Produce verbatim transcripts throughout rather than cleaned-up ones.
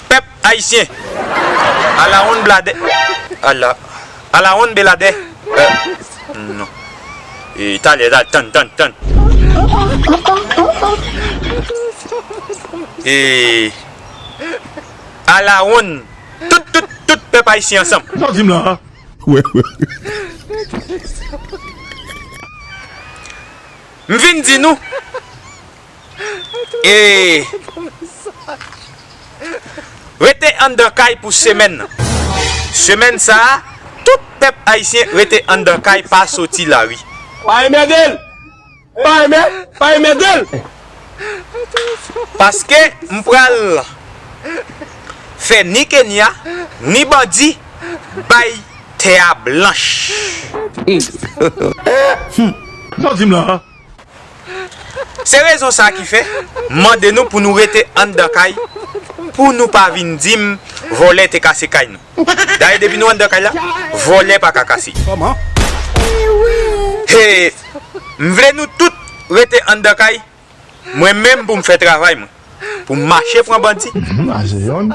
Pèp ayisyen. Alawonn bladè. Ala, alawonn beladè. Eh, non. E, talè, talè, tann, tann, tann. E, alawonn. Tout, tout, tout pèp ayisyen ansanm. Sa w di m la? Wè, wè. M vin di nou, e, rete anndan kay pou semèn nan. Semèn sa a, tout pèp ayisyen rete anndan kay, pa soti lari. Pa enmède l! Pa enmè-, pa enmède l! Paske m pral fè ni Kenya, ni bandi bay tè a blanch. Sa w di m la? Se rezon sa ki fè m mande nou pou nou rete anndan kay, pou nou pa vin di m vòlè te kase kay nou. Dayè, depi nou anndan kay la, vòlè pa ka kase. Kòman? He, m vle nou tout rete anndan kay, mwen menm pou m fè travay mwen. Pou m mache pran bandi. Mache yonn.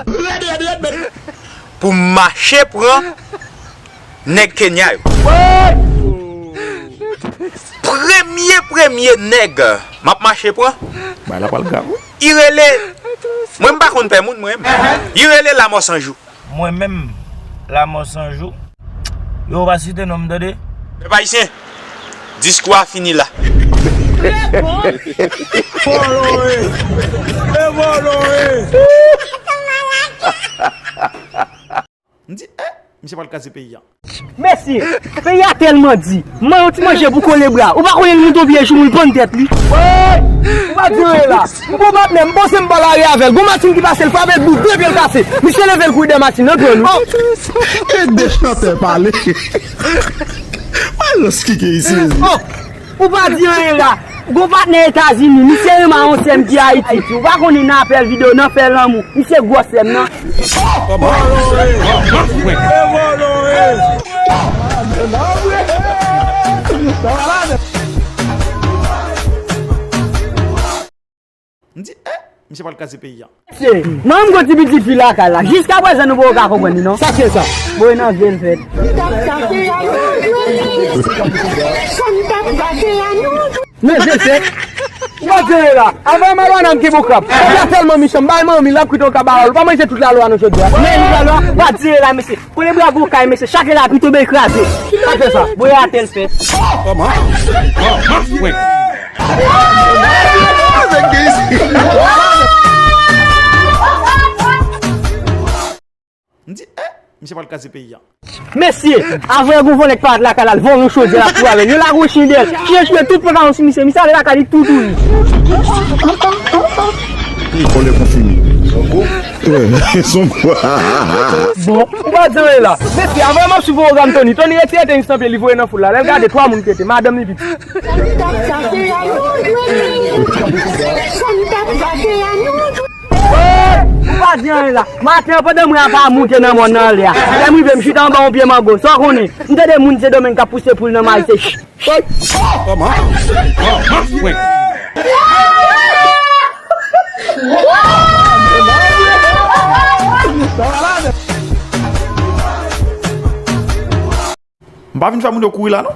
Pou m mache pran nèg Kenya yo. Premye, premye nèg m ap mache pran. Bay la pral grav, wi. Li rele, mwen m pa konn pè moun, mwen. Li rele Lamò San Jou. Mwen menm, Lamò San Jou. Yo pa site non m, tande. Pèp ayisyen, diskou a fini la. Vòlò e, e vòlò e. M di, eh, misye pral kraze peyi a. Mesye, peyi a tèlman di. M ban yon ti manje pou Kolebra. Ou pa konnen l moute yon pye chou, moun pann tèt li. Woy! Ou pa di anyen la. M gon patnè, m panse m pa lari avè l. Gon machin ki pase, l frape l, bouf, de pye l kase. Misye leve l kouri dèyè machin nan, pran nou. Oh! E de chantè pale. Alòs ki gen isi. Oh! Ou pa di anyen la. Gon patnè Etazini, misye renmen yon sè m ki Ayiti. Ou pa konnen nan apèl videyo, nan fè lanmou. Misye gwòs sè m nan. M di, eh, misye pral kraze peyi a. Mesye, mwen menm gon ti pitit fi lakay la. Jiskaprezan nou poko ka konprann li non. Sa k ye sa? Voye nan vye l fèt. Men vye fèt. Ou pa dire la. Avan malwa nan ki bou krab. Kòb la tèlman mechan, m bay manmi l ap kwit yon kabaròl. Ou pa manje tout lalwa non jodi a. Men li lalwa, ou pa dire la mesye. Kolebra gon kay mesye, chak lapli tonbe kraze. Pa fè sa. Voye atè l fèt. Kòman? Kòman? Wi. M di, eh, misye pral kraze peyi a. Mesye, avan yon gon vòlè k parèt lakay la, l vòlè yon chodyè la pou avè l. Yo lage yon chen dèyè l. Chen chen tout pantalon sou misye. Misye ale lakay li tou tou li. Vòlè konfime. Son kou? Wi, son kou. Bon, ou pa di anyen la. Mesye, avan m ap swiv pwogram Tony. Tony retire tenis nan pye li voye nan foul la. Lè l gade twa moun ki rete, madanm li pitit. Ou pa di anyen la. Maten an, pandan mwen ap monte nan mòn nan anlè a, lè m rive, m chita anba yon pye mango. Sa w konnen? M tande moun Sendomeng k ap pouse poul nan mayi, se ch, ch. Kòman? Kòman? M pa vin fè moun yo kouri la non.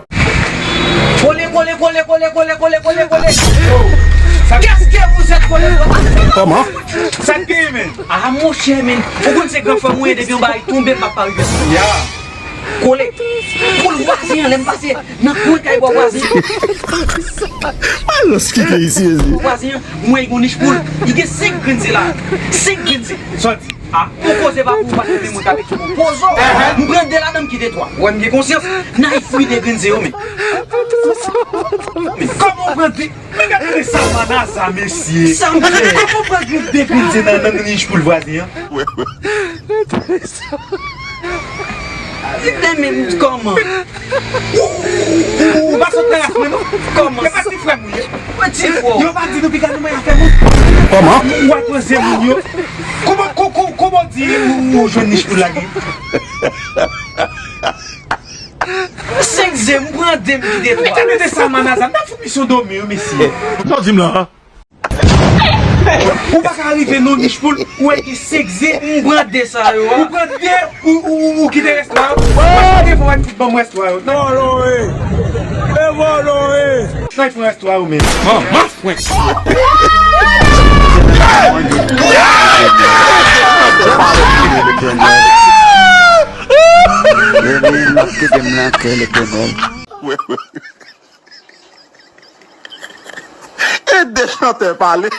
Kole, kole, kole. Qu'est-ce que vous êtes, kole? Kòman? Sa k genyen, men? Ah, monchè, men. Ou konn se gran frè mwen ye, depi yon bagay tonbe, m p ap pa rive sou li a. Kole. Poul vwazen an, lè m pase nan kwen kay bò vwazen an. Alòs ki gen isi, isi. Vwazen an, mwen, yon nich poul. Li gen senk grenn ze la. Senk grenn ze. Sa w di? Ah, ou koze pa pou ou pa kenbe mwen k ap ekip ou. Pozo! M pran de ladan m kite twa. Ou wè m gen konsyans? N a fwi de grenn ze yo, men. Men kòman ou pran de, men gade sa manaza, mesye. Sa m fè? Kòman ou pran de grenn ze nan, nan nich poul vwazen an? Men, men, kòman? Ou, ou, ou, ou pa sot nan ras mwen, non? Kòman? Se pa ti frè m ou ye? Mwen ti frè w. Yo pa di nou piga nou mwen afè moun. Kòman? Ou al pran ze moun yo. Kòman, kò-, kò-, kòman w di ou, ou jwenn nich pou lage? Senk ze, m pran de, m kite twa. Men gade de sa manaza, n ap fout misyon dòmi yo, mesye. Sa w di m la? Ou pa ka rive nan nich poul, ou wè gen senk ze, ou pran de sa yo a. Ou pran de, ou, ou, ou, ou kite rès la. Ou pa gen fò wè tout banm rès la yo. Vòlò e. E vòlò e. Nan pran rès la yo men. Manman fwen. Ede chantè pale.